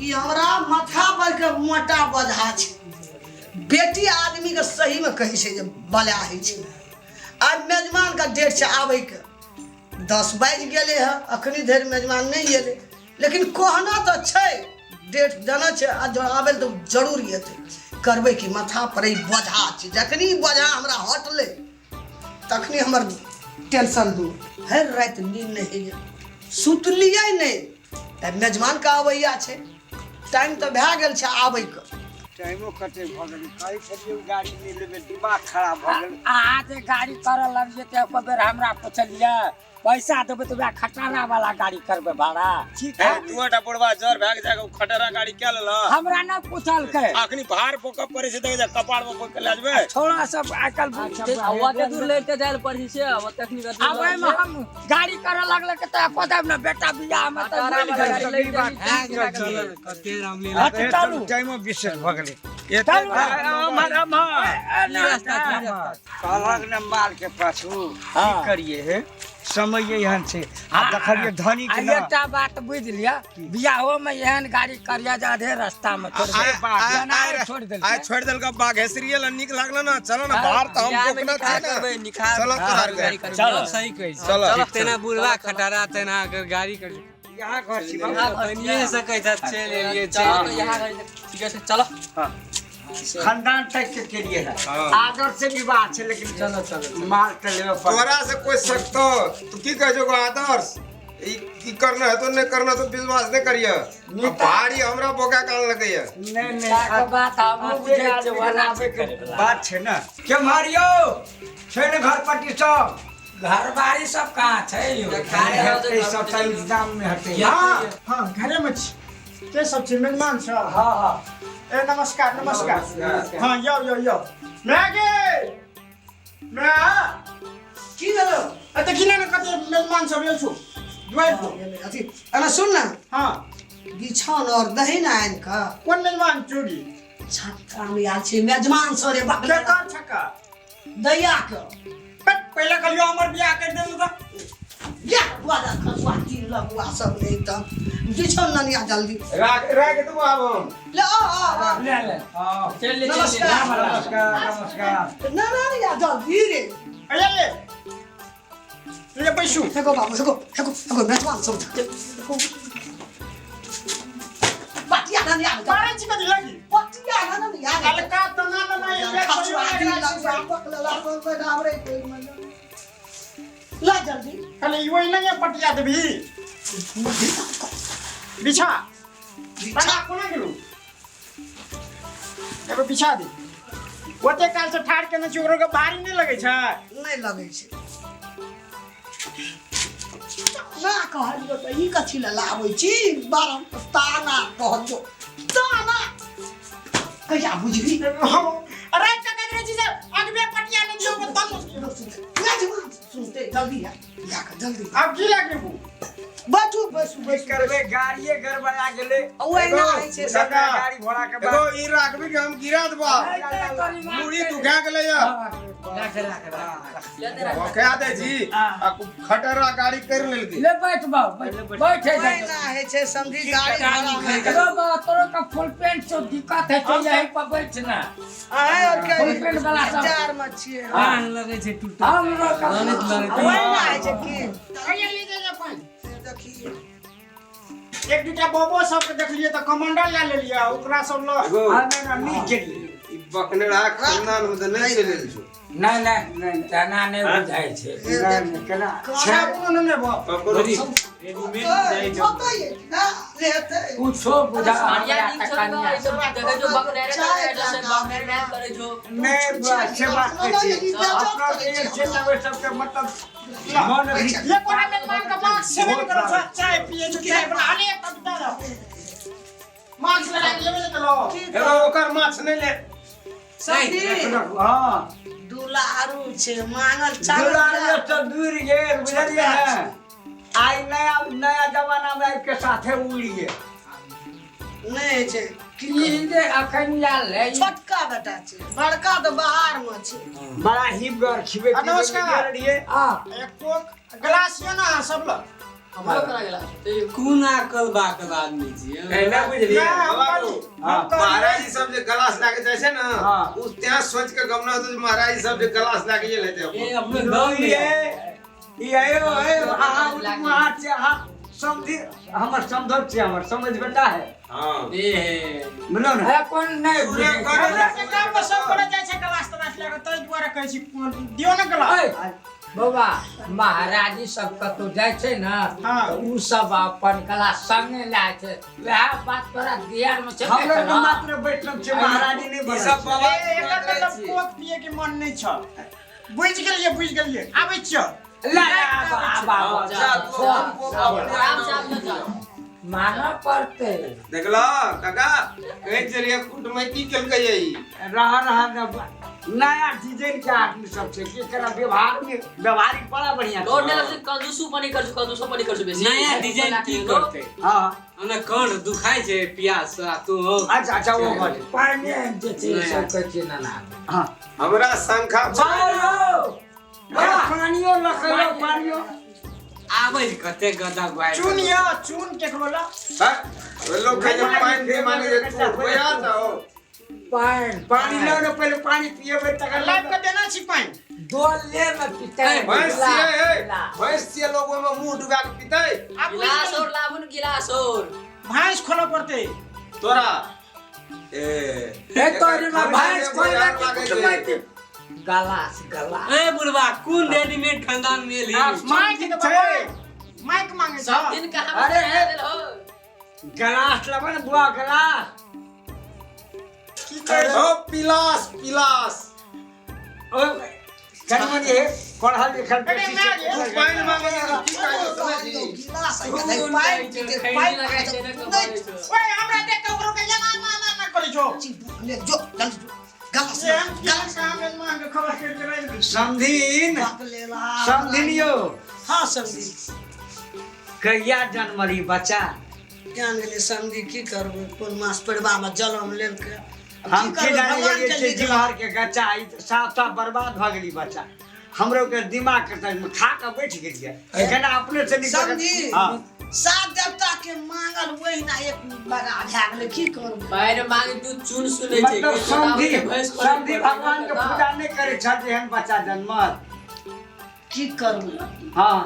ई हमरा माथा पर के मोटा बधा छै। बेटी आदमी के सही में कहै छै जे बला होइ छै। आब मेजमान के डेट छै आबै के, 10 बाजि गेलै हँ, अखनी धरि मेजमान नहि एलै, लेकिन कहना तऽ छै, डेट देना छै, आ जँ आबै तऽ जरूर एतै। करबै कि माथा पर ई बोझा छै, जखनी ई बोझा हमरा हटलै तखनी हमर टेंशन दूर। भरि राति नींद नहि होइए, सुतलियै नहि। तऽ मेजमानके आबैया छै, टाइम तऽ भए गेल छै आबैके। टाइमो कते भऽ गेलै, कहै छलियै गाड़ी नहि लेबै, दिमाग खराब भऽ गेल। अहाँ जे गाड़ी करऽ लगलियै तऽ एको बेर हमरा पुछलियै? पैसा देबै तऽ वएह खटारा वाला गाड़ी करबै भाड़ा। ठीक है, है। दुटा बुढ़वा जर भए जाके खटारा गाड़ी क्या लेला? हमरा नहि पुछलकै। अखनी भार पोकऽ पड़ै छै तऽ कपार में पोक के लए जेबै। छोड़ा सब आइकाल्हि आ ओते दूर लैके जाय लए पड़ै छै, ओते अखनी आब ओहिमे हम गाड़ी करऽ लगलै तऽ एको देब ने बेटा बियाह में तऽ खटारा मिल वाला गेल। गाड़ी लैके कते हँ, तऽ चलू। टाइमो विशेष भऽ गेलै। चलू। अमर अमर कहलक ने माल के पाछू की करिए हे, समय एहन छै। आ देखलियै धनी के आ एकटा बात बुझि लिअ, बियाहो में एहन गाड़ी करिया जे आधे रास्ता में छोड़ आइ देलकै। छोड़ देलकै। आइ छोड़ि देलकै बाघेश्वरी लए, नीक लागल ने। चलो ने, बाहर तऽ हम बियाह में पोखना निकाह छै ने। करबै, निकाह चलो तोहर गाड़ी के। करबै। चलो। सही कहै छै। चलो। तेना बुढ़वा खटारा तेना अगर गाड़ी कर यहाँ घर छी। बनिए सकै छै, चलि एलियै। चलो चलि तऽ यहाँ गाड़ी ठीके छै, चलो। खानदान तक के के लिए है, आदर से विवाह छै, लेकिन चलो चलो माल तऽ लेबे पड़त। तोरा से कोई सकतो तू की कहै छौ आदर्श ई की करना है तो नहीं करना तो विश्वास नहीं करिए। भारी हमरा बोका कान लगैया। नहीं नहीं, ताके बात हमहूँ आदमी बुझै छियै, के ओना आबे के बात छै ने। के मारियो छै ने घर पट्टी सब घरबारी सब कहाँ छै यौ? हेतै सब तऽ इंतजाम में हेतै। हाँ हाँ, घरे में छी। के सब छी मेजमान सब? हाँ हाँ। ए नमस्कार नमस्कार। हाँ यो यो यो मैं गे मैं की भेलो? ए देखी ने कते मेजमान सब आयल छौ दुआरि पर। अथी एना सुन ने। हाँ। बिछौन और दही ने आनि कऽ। कोन मेजमान चोरी? छक्का में आयल छै मेजमान सर रे बाप। केकर छक्का? दैया के। पहिले कहलियो हमर बियाह कर देलु तऽ। या बुआ दा खसुआ तीन लगुआ सब नहीं तऽ बिछौन ननिया जल्दी। राख राख दू आब हम। ले आ आ आ। ले ले। हाँ। चलि ले। नमस्कार। नमस्कार नमस्कार। ना ना या जल्दी रे। अरे ले ले बैसू। हेगो बाबू हेगो हेगो हेगो मेजमान सब हेगो। पटिया ननिया मारै छी कथी लगी? पटिया ननिया। हल्का तना तना एक खसुआ तीन लगुआ पकड़ला सब बराबरे कोई मन ला जल्दी। खाली ई ओहि नहीं पटिया देबही। बिछा बिछा कोना गेलू? एगो बिछा दे। ओते काल से ठाढ़ केने छी, ओकरो के भारी नहि लगै छै? नहि लगै छै ना। कहलियो तऽ ई कथी लए लाबै छी? बारह ताना कहलियो ताना कहिया बुझबी? हम राति के कहैत रहै छी जे अगबे पटिया नहि दियौ तब मेजमान सुनते जल्दी आ जा कऽ जल्दी। आब की लागे बू? बैठू बैसू की बैसू। करबै, गाड़िए गड़बड़ा गेलै। ओहिना होइ छै सब। काका, गाड़ी घोड़ा के एगो ई राखबी कि हम गिरा देबा, मुड़ी दुखा गेलै या राख राख राख। भोका दे छी आ खटरा गाड़ी कर लेलकी। ले बैठ बाबू, बैठ बैठ। ओहिना होइ छै समझी गाड़ी घोड़ा में। तोरो तोरो का फुल पैंट से दिक्कत है तो यहीं पर बैठ ना। अहाँ और के फुल पैंट वाला सब। जार में छियै। पान लगै छै टूटल। हमरो का लनैत लनैत। ओहिना होइ छै की अरे ले जा जा पानि। से देखी। एक दूटा बबो सबके देखलियै तऽ कमंडल लए लेलियै ओकरा सब लग। एगो हाँ, नहीं नहीं, नीक केलियै। ई बकनेरा खानदान में तऽ नहि चलि छौ। नहीं नहीं, तेना नहीं बुझाइ छै। नहीं नहीं, केना छै कोनो नहि बा। ककरो रेडीमेड जाइ छै। होतै ना लेतै। कुछो बुझा कनिया हमरा नीक तऽ छौ ने, कनिया ई सब देखै छौ बकनेरे करे छै, बकनेरे नहि करै छौ। नहीं बुआ, से बात कहै छी। अपना एक छै तऽ ओहि सबके मतलब मन ये कोना मेजमान के मास्क सेवे नहि करै छै, चाय पियै छै चाय बना अरे एक कविता रह मास्क लगा के लेबे नहि केलौ। एगो ओकर माछ नहि ले। सखी हाँ। दुलारू छै मांगल चावल। दुलारियो सब दूर गेल बुझलियै ने, आइ नया नया जमाना में आबि के साथे उड़ि गेल। नहि होइ छै की ई जे अखन आयल है छोटका बेटा छै, बड़का तऽ बाहर में छै। बड़ा हिमगर खिबै आ, नमस्कार। रहियै। आ एक कोक ग्लास यऽ ने अहाँ सब लग? हमरो करा गेला कोन अकल बाकल आदमी छी ना बुझलिए हाँ। महाराज जी सब जे गलास लाके जाइ छै ने, हाँ। उ ત્યાં सोच के गमना होतो जे महाराज जी सब जे गलास लाके गेल हेतै ए अपन। अपने गाँव में ये ये ए अहाँ अहाँ छै, अहाँ समझी हमर समझल छै, हमर समझ बेटा है। हाँ। ए हे बुझलौ ने? अरे कोन नहीं पूरे बुझै करे। हमरा के काम में सब करे जाइ छै गलास तलास लए के, ताहि दुआरे कहै छी दियौ ने गलास। ए, बौआ महाराजी सब कतौ जाइ छै ने, हाँ। तऽ उ सब अपन कला संगे लाय छै, वएह बात तोरा दियार में छै। हमरो के मात्र बैठल छै, महाराजी नहि ई बनल सब छै। बाबा ए, एकर मतलब कोक पिए के मन नहि छ। बुझि गेलियै, बुझि गेलियै, आबै छियौ। ला ला, आब आब आब। जा तू अपन कोक अपने आराम से आबि जा। मानऽ पड़तै। देखला काका, कहै छलियै कुटमैती केलकै ई। रह रह न, नया डिजाइन के आदमी सब छै कि एकरा व्यवहार में व्यवहारिक बड़ा बढ़िया छै। रोड ने कंजूसू पानी करछु, कंजूसो पानी करछु बेसी। नया डिजाइन की करतै? हाँ। हमरा कंठ दुखाइ छै प्यास आ तू हो। अच्छा अच्छा, ओ भऽ जेतै। पानि जे छै सब कहै छियै नाना। हाँ। हमरा शंखा अरे पानियो लखलो पानियो। आबै छै कते गदा गुआइ। चून यऽ, चून केकरो ला। हाँ, लोग कहै छै पानि दे माने जे तू होया जाओ। पानि। पानी लो ने, पहिले पानी पिएबै तकर लाइब के देना छी पानि। डोले में पीतै। भैंस छियै हे, भैंस छियै, लोग ओहिमे मुंह डुबा के पीतै। आब बुझि गिलास गेलियै। और लाबू ने गिलास और। भैंस खोलऽ पड़तै। तोरा ए हे तोरी में भैंस एकर कोई खाना ना लागै छै। कुटमैती गलास गलास। ए बुढ़बा, कोन रेडीमेड खानदान में एलही? माइक दे बाबा, माइक मांगे छ। सब दिन कहाँ अरे, ए। देल हो। गलास लेबै ने बुआ, गलास। की कहै ओ पिलास पिलास। ओ कनि मनि हे पढ़ल लिखल अरे बेसी माय छै। रे। तू पानि मांगे छै तऽ की कहै छौ समझी? गिलास है, पानि पीते, खैनी पानि लगाइ छै ने पीते, कमाइ छै। ओए, हमरा देख के ओकरो के ना ना ना ना करै छौ। ले जो जल्दी जो गलास। से हम की काम यजमान के खबर कर के रहि गेल। समधिन, समधिन यौ। हाँ समधी। कहिया जन्मल ई बच्चा? ज्ञान गेलै समधी, की करबै, कोन मास परिवारमे जन्म लेलकै। आब हम की की करबै, जाने भगवान गेलियै के छै लिखल। जिम्हर के गच्चा ई तऽ साफ साफ बर्बाद भऽ गेली बच्चा। हमरो के दिमाग के तऽ खा के बैठ गेलियै केना अपने से निकल। समझी। हाँ। सात देवता के मांगल वहिना एक बगा भए गेलै, की करबै? पानि मांगे तू चून सुनै छै। मतलब समधि भैंस खोलै समधि पड़तै। भगवान के पूजा नहि करै छथि एहन बच्चा जन्मल। की करबै? हाँ।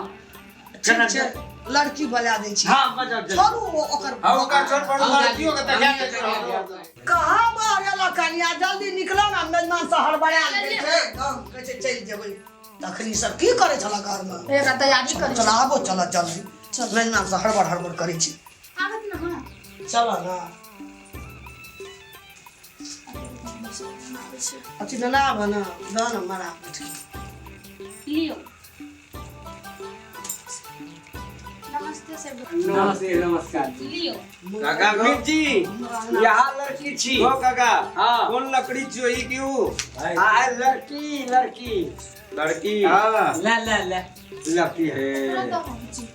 ठीक छै, लड़की बजा दै छी। हाँ, बजाउ जल्दी। छोड़ू ओकर। हाँ, ओकर छोड़ पर लड़कियों के देखा के छोड़। कहाँ बाहर एलऽ कनिया? जल्दी निकलो ने, मेजमान से हड़बड़ा गेल छै। हँ, कहै छै चलि जेबै, तखनी सब की करै छलऽ घरमे? एकरा तैयारी करै चल आबो, चल जल्दी, मेजमान से हड़बड़ हड़बड़ करै छी। आबत ना। हाँ। चल ना। अथी ना बना दऽ ने मरा बैठ। लियो, नमस्ते सर। नमस्ते, नमस्कार। लियो। काका गो। जी, यहाँ लड़की छी। गो काका। हाँ। कोन लकड़ी छियो, ई की ऊ? आ लड़की, लड़की। लड़की। हाँ। ला ला ला। लड़की है। ए, जी।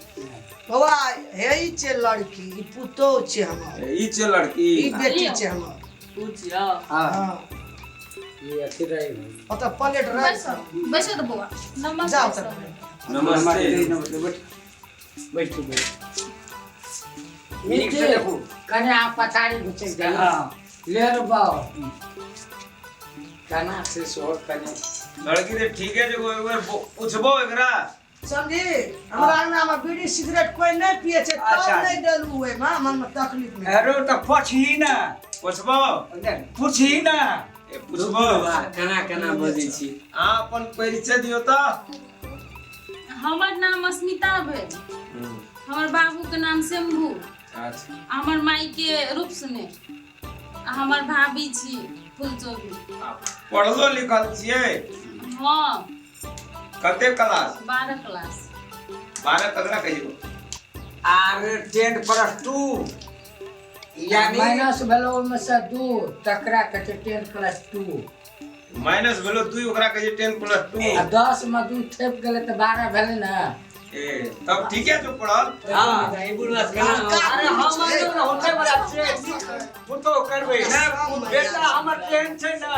बौआ, हे ई छै लड़की, ई पुतोह छै हमर। ई छै लड़की। ई बेटी छै हमर। पूछिया। हाँ। हाँ। ये अथी रही। ओतऽ प्लेट बैसो राखि। बैसो तऽ बौआ, नमस्ते जाओ सर। तऽ। नमस्ते। नमस्ते, बैठ। बैठू बैठू। नीक से देखू। कने अहाँ पछाड़ी घुसि गेल। हाँ। ले रे बाउ, केना छै सोहर कने? लड़की तऽ ठीके छै, एक बेर पूछबो एकरा। समझी, हमरा अंगना में बीड़ी सिगरेट कोई नहीं पिए छै, तब अच्छा। नहीं देलू, ओहिमे मन में तकलीफ नहीं। अरे तऽ पूछही ना। पूछबो। नहि, पूछही ना। ए, पूछबो। बुढ़बा केना केना बजै छी? अहाँ अपन परिचय दियौ तऽ। हमर नाम अस्मिता भेल, हमर बाबू के नाम शंभू। अच्छा। आ हमर माई के रूप सुने आ हमर भाभी छी फुलचोभी। पढ़लो लिखल छियै? हाँ। कते क्लास? 12 क्लास। 12 ककरा कहियो? आर 10+2 यानी माइनस भेलो ओहिमे से दू, तकरा कहै छै 10+2। माइनस भेलो 2, ओकरा कहै छै 10+2। आ 10 मे दू ठेप गेलै तऽ 12 भेलै ने। ए, तब ठीके छौ पढ़ल। हाँ। ई बुढ़बा से केना? अरे हम होते वाला छै, पुतोह करबै नहि, बेटा हमर केहन छै ने।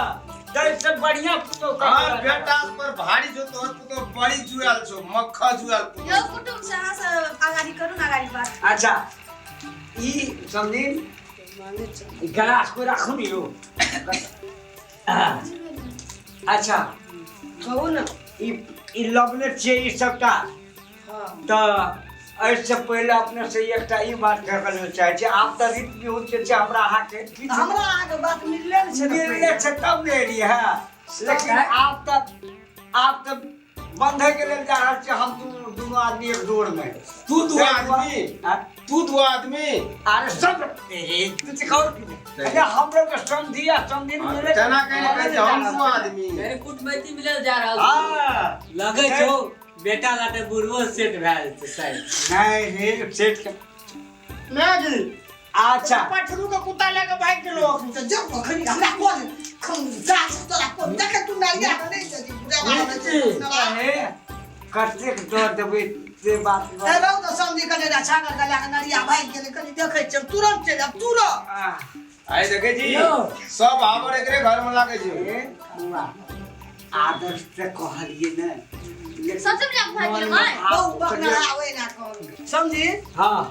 तै से बढ़िया पुतोह हर बेटा पर भारी जो तोहर पुतोह बड़ी जुआल छौ मक्खा जुआल पुतोह। यौ कुटुम्ब से अहाँ सब अगाडि करू न अगाडि बात। अच्छा ई समझिन ई गलास को राखू नि यो। अच्छा कहू ने। ई ई लवने छियै ई सबटा। हाँ। तऽ एहिसँ पहिले अपने से एकटा ई बात कहै चाहै छी, आब तऽ रीत बिहुत जे छै हमरा अहाँके किछु हमरा अहाँके बात मिलले ने छै ने। मिलले छै तब ने एलियै है, लेकिन आब तऽ बंधे के लेल जा रहल छियै हम दुनू आदमी एक डोर में। तू दू आदमी? आँ? तू दू आदमी? अरे सब ए, तू सिखाओ कि नहीं? अरे हम लोग के समधी आ समधी मिले तेना कहने कहै छै हम दू आदमी। यानी कुटमैती मिलल जा रहल छै। हाँ। लगै छौ बेटा लाटे बुढ़बो सेट भए जेतै शायद। नहीं रे सेट के मैगी अच्छा पठरू के कुत्ता लेके भागि गेलो। तऽ जब अखन हमरा कोन खम गाछ तोरा कोन देखे तू नारिया के नहि जदी बुढ़ा हे कतेक दऽ देबै से बात। ए रौ तऽ समझी कने छागर के लए कऽ नरिया भागि गेलै, कनि देखै छियै तुरंत चलि आयब तुरंत। आइ देखै छी यौ। सब आबर एकरे घर में लागै छै। ए बौआ आदर्श से कहलिए ने लेकिन सच में लेके भागि गेलै माय। बहु बकना आबै ना कहल समझी। हाँ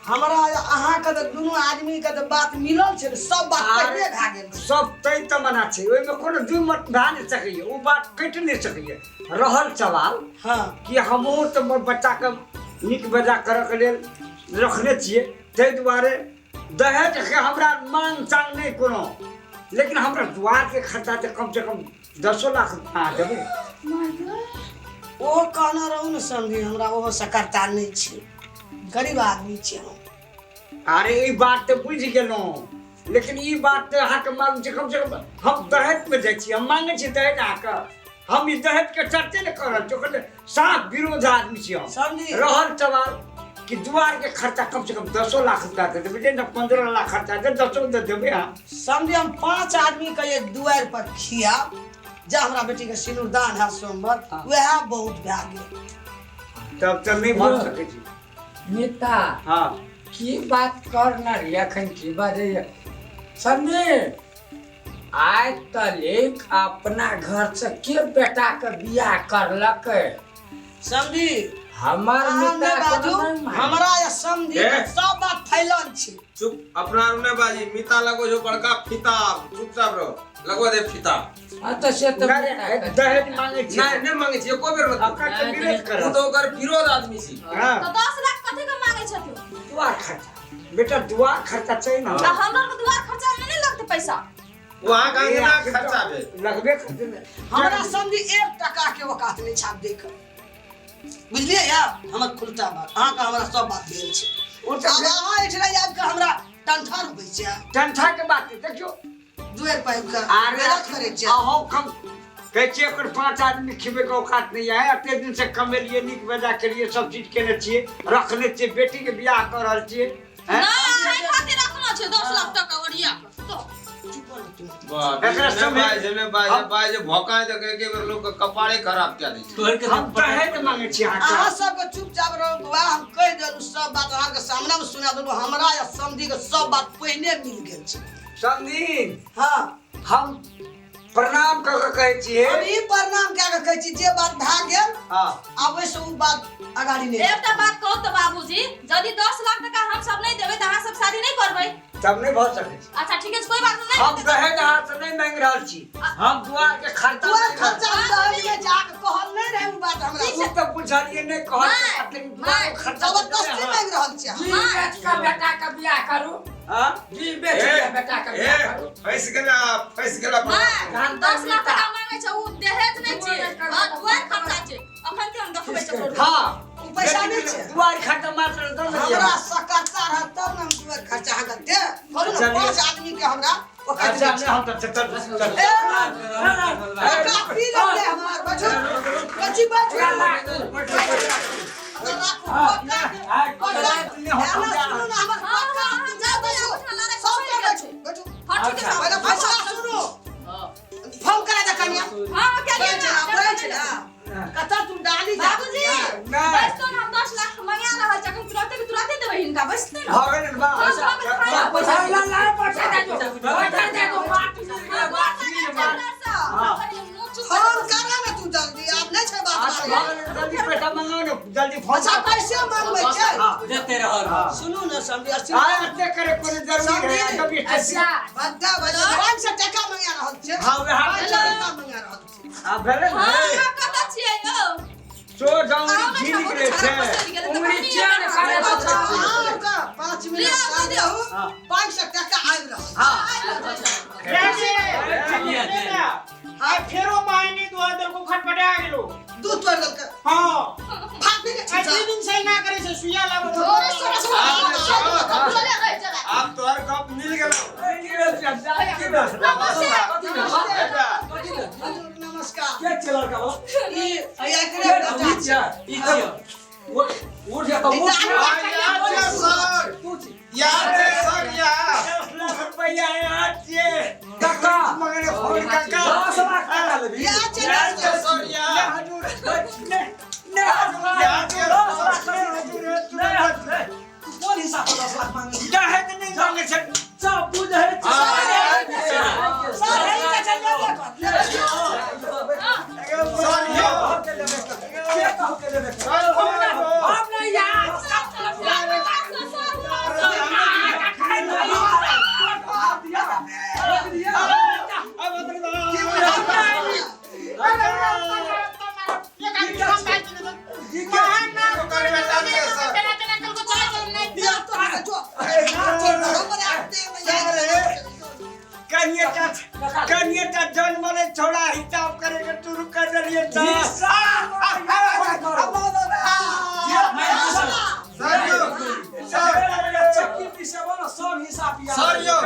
हमरा अहाँके तऽ दुनू आदमी के तऽ बात मिलल छै ने, सब बात पहिले भए गेल छै। सब तय तऽ मना छै, ओहिमे कोनो दू मत भए नहि सकैए, ओ बात कटि नहि सकैए। रहल सवाल हाँ कि हमहूँ तऽ बच्चाके नीक बेजा करऽके लेल रखने छियै, ताहि दुआरे दहेजके हमरा मांग चांग नहि कोनो, लेकिन हमरा दुआरके खर्चा तऽ कमसँ कम 10 लाख अहाँ देबै। ओ कहने रहू ने समझी, हमरा ओहो सकर्ता नहि छै, गरीब आदमी छियै हम। अरे ई बात तऽ बुझि गेलहुँ, लेकिन ई बात तऽ अहाँके मालूम छै, कमसँ कम हम दहेजमे जाइ छी, हम माँगै छी दहेज अहाँके, हम ई दहेजके चर्चे नहि कऽ रहल छी, ओकर साफ विरोध आदमी छी हम। समझी। रहल सवाल कि दुआरके खर्चा कमसँ कम 10 लाख रुपया दे देबै, जे 15 लाख खर्चा दे 10 दे देबै अहाँ। समझी हम 5 आदमी के ये दुआरि पर खियाब, जा हमरा बेटी के सिनुरदान है सोमवार, वएह बहुत भए गेल। तब तऽ नहि भऽ सकै छी। मिता हाँ की बात कर न रे, अखन की बाजैया समझी? आइ तलिक अपना घर से के बेटा के बियाह करलक समझी? हमर अहाँ मिता नहि बाजू, कोनो नहि मानै। हमरा या समझी ए। सब बात फैलल छै। चुप, अपना आर नहि बाजी, मिता लगो जो बड़का फीता, चुपचाप रहो, लगवा दे फीता। हाँ तऽ से तऽ नहि, दहेज मांगै छी। नहीं नहीं मांगे छी एको बेर नहि। ओकर तऽ विरोध तू करब। तो ओकर विरोध आदमी छी। हाँ तऽ 10 लाख कथी के मांगै छथिन? दुआर खर्चा बेटा, दुआर खर्चा छै ने। आ हमरा के दुआर खर्चा में नहि लगतै पैसा। वहाँ का अंगना खर्चा भेल लगबे करतै ने। हमरा समझी 1 टका के औकात नहि छाप दे के, बुझलियै यार? हमर खुलता बात अहाँके हमरा सब बात भेल छै। ओ तऽ आब अहाँ एहिठिना आबि कऽ हमरा टंठा रोपै छियै। टंठा के बात नहि, देखियौ दुआरि पर आबि कऽ अरे मेहनत करै छियै। अहूँ कम कहै छियै ओकर 5 आदमी खिबै के औकात नहि है, एते दिन से कमेलियै, नीक बेजा केलियै, सब चीज केने छियै, रखने छियै, बेटी के बियाह कऽ रहल छियै। हैं? नहि, एहि खातिर रखना छै 10 लाख टका ओरिया कऽ। तो चुप रह तू। बाप एकरा रे, समय- बाज ने बाज, बाज भोकाय तऽ एक बेर लोक के कपारे खराब कए दै छै। तोहर के हम दहेज मांगै छी अहाँके। अहाँ सबके चुपचाप रहू बौआ, हम कहि देलहुँ सब बात अहाँके सामने मे सुना देलहुँ, हमरा या समधी के सब बात पहिने मिल गेल छै। समधी हाँ हम प्रणाम कऽ के कहै छियै। हम ई प्रणाम कए के कहै छी, जे बात भए गेल हाँ आब ओहिसँ ओ बात अगाडि नहि। एकटा बात कहू तऽ बाबूजी, यदि 10 लाख टका हम सब नहि देबै तऽ अहाँ सब शादी नहि करबै? तब नहि भऽ सकै छै। अच्छा ठीक छै, कोई बात नहि। हम दहेज अहाँ से नहि मांगि रहल छी, हम दुआर के खर्चा दुआर मांगि रहल खर्चा हम दहेज नहि छै, अहाँके कहल नहि रहै ओ बात हमरा। छी। ओ तऽ बुझलियै नहि कहल माय, लेकिन दुआर के खर्चा जबरदस्ती मांगि रहल छी अहाँ। जी बेच के बेटा के बियाह करू, हाँ? जी बेच के बेटा के बियाह करू। फँसि गेला, फँसि गेला। माय, 10 लाख टका मांगै छै, ओ दहेज नहि छै, हाँ दुआर खर्चा छै। अखन ते हम देखबै छै। हाँ ओ पैसा नहि छै। दुआर खर्चा मात्र दऽ ने हमरा सकर्ता रहत तब ने हम दुआर खर्चा अहाँके देब। करू ने चलिए। 5 आदमी के हमरा औकात अच्छा नहि छै। नहि हम तऽ चल चल। ए, काफी लगलै हमर, बैठू। कथी बैठू? राखू, पक्का पक्का। एना सुनू ने हमर पक्का, जाउ बैसू। सब के बैठू, बैठू। हाँ ठीक छै। पहिले फैसला सुनू। फोन करा दे कनिया। हाँ केलियै बैठ ना, ना, बैठ ना। कतऽ तू डाली जा। बाबूजी बैसतो ने, हम 10 लाख मंगा रहल छी, अखन तुरते के तुरते देबै हिनका, बैसते ने। भऽ गेल ने बा। हाँ, भऽ गेल, खाइ ला। पैसा ला ला, पैसा दे दो, पैसा दे दो, बात हाँ, दुआर खर्चा अच्छा पैसे मांगबै छै जते रहल सुनू ने समझी आ एते करे कोनो जरूरी है कभी अच्छा बड्डा बड्डा 500 टका मंगा रहल छै। हां वएह 500 टका मंगा रहल छै। आ भेलै ने हां कतऽ छियै यौ? चोर जाउनी घी निकले छै। उंगली चेन करे छै। 5 मिनट साथ रहू 500 टका आबि रहल। हां हां फेरो मायने दुआ देलको खटपटा गेलो दूध तोड़ देलकै। हां भाभी के आई दिन से ना करे छै सुइया लाबो थोड़े सोरा सोरा रह चला। आब तोहर गप मिल गेलो। की भेल नमस्कार के चलल का ई एकरे बेटा छै। ई छियो उठ जा तो उठ याद छै सर, याद छै सर, याद 10 लाख रुपया याद छै काका मगरे फोन काका 10 लाख टाका लेबी याद छै याद छै सर, याद हजूर ने याद छै सर। तू कोन हिसाब से 10 लाख मांगे छी? दहेज नहीं मांगे छै जा बुझै छै सर हे के चल लेबे कर सर यौ के कहू के लेबे सर यौ। हम नहीं यार ओकर बेटा छै सर। बियाह तो जो हमरा आते में याद कनिएटा कनिएटा जन्मले छोड़ा हिसाब करे के शुरू कर देलिए सर यौ सर चक्की पिसेबो ना सब हिसाब याद सर यौ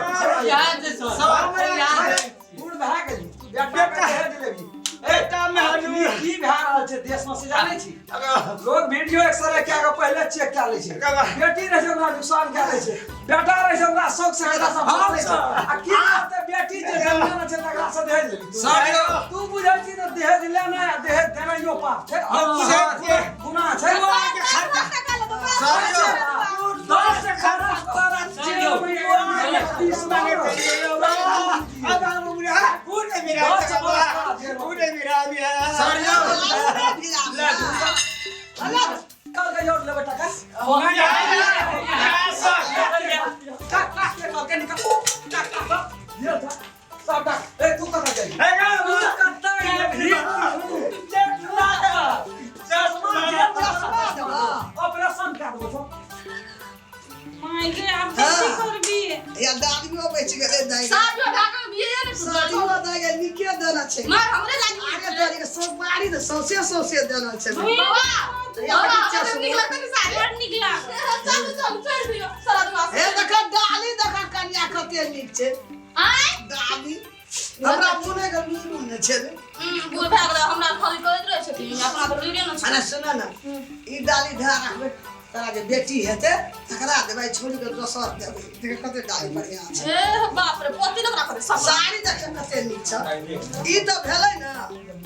याद छै सर सर याद छै। बूढ़ भए गेली तू बेटा के दहेज लेबी बेटा में हजूर की भए रहल छै देश में से जानै छी? लोग वीडियो एक्सरे कए के पहिले चेक कए लै छै। बेटी रहै छै ओकरा नुकसान कए लै छै, बेटा रहै छै ओकरा शौक से एकरा सब लै छै। आ की करतै बेटी जे जन्मने छै तकरा से दहेज लेबी सर यौ तू बुझै छी तऽ दहेज लेनाइ आ दहेज देनाइयो पाप छै। हम बुझै छियै। गुनाह छै। सर यौ 10 खरब तोरा जेल में अब हम उड़ा पूरे मेरा पूरे मेरा मेरा सर यौ कल के जोड़ लेबै टका का के निकल ये था सब डा ए तू कतऽ गेली? तू कतऽ गेली? चश्मा देबा ऑपरेशन कए देबो छौ। माय गे आब की करबी? या दादियो बचि गेलै दाइ सारियो भागल बिये ने साड़ियो दाइ के नीके देना छै। मार हमरे लागी आगे तोरी के सोपारी तऽ सौंसे सौंसे देना छै। बाबा बाबा नीक लगतै ने साड़ी? बड़ नीक लागल। चलू चलू छोड़ दियो सारा दिमाग। हे देख डाली देख कनिया कते नीक छै। आय डाली हमरा मुने के लूरू ने छै। बूढ़ भए गेलै हमरा खाली करैत रहै छथिन अपना तऽ लूरे ने छै। अरे सुन ने ई डाली धरा राखबै तोरा जे बेटी हेतै तकरा देबै छोड़ि के दोसर देबै। देख कते डाली बढ़िया छै। ए बाप रे पोती ने राखबै सब साड़ी देख कते नीक छै। ई तऽ भेलै ने।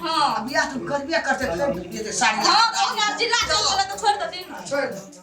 हां बियाह तू करबे करतै फेर साड़ी। हां ओना जिला चल गेलै तऽ छोड़ देथिन। छोड़ि देथिन।